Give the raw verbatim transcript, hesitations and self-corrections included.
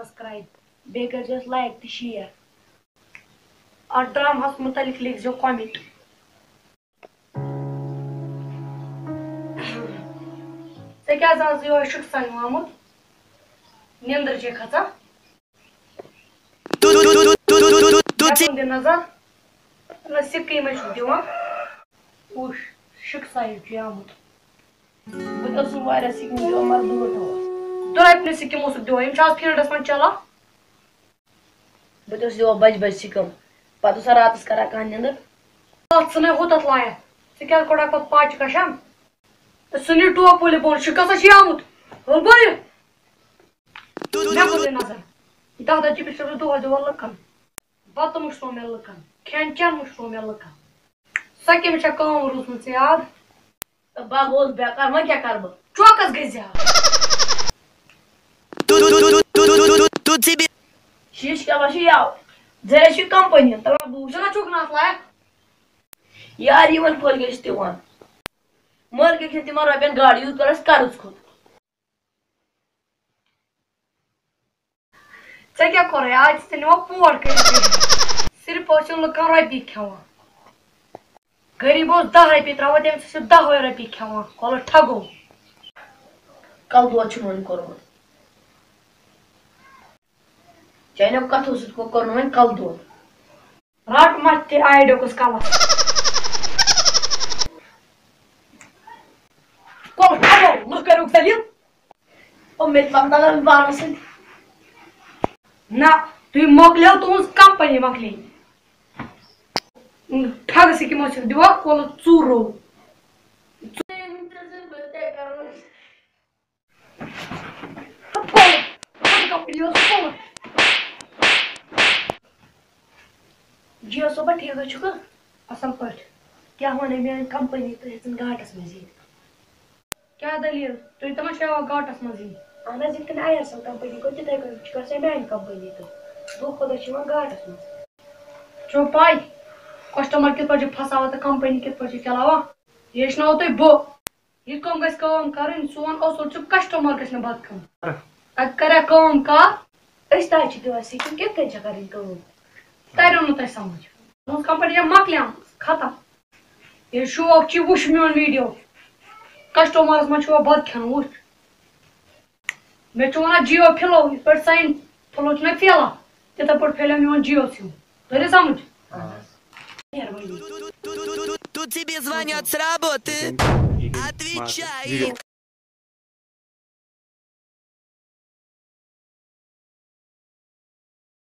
Subscribe, بیٚیہِ کٔرۍزیوس like تہٕ share. اَتھ ڈرامہَس مُتعلِق لیکھزیو کمنٹ۔ ژےٚ کیٛازِ آز یِہوٚے شِکسان ہیوٗ آمُت؟ نیٚنٛدٕر چھے کھژان؟ یَپٲرۍ دِ نظر۔ نہ، سِکٕے مہ چھُکھ دِوان۔ وٕچھ، شِکسان ہیوٗ چھُے آمُت۔ بہٕ تہِ اوسُس واریاہ سِکِم دِوان، مگر بہٕ وٕٹھوس۔ درٛاتنہِ سِکِم اوسُکھ دِوان، یِم چھِ آز فیٖلڈَس منٛز چَلان۔ بہٕ تہِ اوسُس دِوان بَجہِ بَجہِ سِکِم، پَتہٕ اوس راتَس کَران کانٛہہ نیٚنٛدٕر۔ اَتھ ژھٕنے ہوٚتَتھ لایَتھ، ژٕ کیٛازِ کوٚڑکھ پَتہٕ پاچہِ کَشان؟ تہٕ سُہ نہِ ٹوپہٕ وٲلِتھ بۄن، شِکَس ہا چھُے آمُت۔ ہُل بوٚرِ۔ مےٚ کُن دِ نظر۔ دَہ دَہ چِپٕس چھُس بہٕ دۄہَس دِوان لُکَن۔ بَتہٕ مُشتو مےٚ لُکَن، کھٮ۪ن چٮ۪ن مُشتو مےٚ لُکَن۔ سۄ کٔمِس چھےٚ کٲم روٗزمٕژ یاد؟ تہٕ بہٕ گوٚوُس بیکار، وۄنۍ کیٛاہ کَرٕ بہٕ؟ چوکَس گٔے زیادٕ۔ شیٖشہٕ کیٛاہ چھُ یَوٕ؟ ژےٚ چھِ کَمپٔنی، تَلہ بہٕ وٕچھِ۔ ژٕ نہ چھُکھ نہٕ اَتھ لایق۔ یار، یِمَن پھٔلۍ گٔے چھِ تِوان۔ مٔلۍ گٔے چھِ تِمَن رۄپیَن گاڑِ، یوٗت کَر اَسہِ قرض کھوٚت۔ ژےٚ کیٛاہ کوٚرُے؟ آز چھِ ژےٚ نِوان پور کٔرِتھ۔ صرف ٲسِو لُکَن رۄپیہِ کھٮ۪وان۔ غریٖب اوس دَہ رۄپیہِ ترٛاوان، تٔمِس ٲسِو دَہ وَے رۄپیہِ کھٮ۪وان۔ کۄلہٕ ٹھگو۔ کَلہٕ دود چھُنہٕ وۄنۍ کوٚرمُت۔ چانیو کَتھو سۭتۍ کوٚر، کوٚر نہٕ وۄنۍ کَلہٕ دود۔ رَٹ مَتھ تہِ آیہِ ڈوٚکُس کَلَس۔ کۄلہٕ ٹھگو، لُکھ کٔرِو ذلیٖل۔ او، مےٚ تہِ لَگہِ تَگان بارَس سۭتۍ۔ نہ، تُہۍ مۄکلیو، تُہٕنٛز کمپنی مۄکلے۔ ٹھگہٕ سۭتۍ کِمو چھِکھ دِوان کۄلہٕ ژوٗرو۔ جیو صٲبا، ٹھیٖک حظ چھُکھٕ؟ اَصٕل پٲٹھۍ۔ کیٛاہ وَنَے، میٛانہِ کمپنی تہٕ ہیٚژٕن گاٹَس منٛز یِتھ۔ کیٛاہ دٔلیٖل؟ تُہۍ تہِ ما چھِو ہٮ۪وان گاٹَس منٛز یِنۍ؟ اہن حظ، یِتھ کٔنۍ آیَر سَل کمپنی کوٚر، تِتھَے کٔنۍ چھِ گژھان میٛانہِ کمپنی تہٕ۔ دۄہ کھۄتہٕ دۄہ چھِ یِوان گاٹَس منٛز۔ چھو پَے، کسٹمر کِتھ پٲٹھۍ چھِ پھساوان تہٕ کمپنی کِتھ پٲٹھۍ چھِ چلاوان؟ یہِ ہیٚچھناوو تۄہہِ بہٕ۔ یِتھ کٔنۍ گژھِ کٲم کَرٕنۍ، سون اصوٗل چھُ کسٹمر گژھِ نہٕ بد کھیوٚن۔ اَتہِ کَریا کٲم کار؟ أسۍ تہِ حظ چھِ دِوان سِکِم، کِتھ کٔنۍ چھےٚ کَرٕنۍ کٲم؟ تَریو نہٕ تۄہہِ سمجھ؟ تُہٕنٛز کمپنی چھےٚ مۄکلیمٕژ، ختم۔ ییٚلہِ شوق چھِ، وٕچھ میون ویٖڈیو۔ کسٹمرس منٛز چھُوا بد کھٮ۪ن، وٕچھ۔ مےٚ چھُ وَنان جیو پھِلو، یِتھ پٲٹھۍ سانہِ پھِلو چھُنہ پھِلان، تِتھَے پٲٹھۍ پھِلیو میون جیو سِم۔ تٔرِو سمجھ؟ مہربٲنی۔ Тут тебе звонят с работы. Отвечай.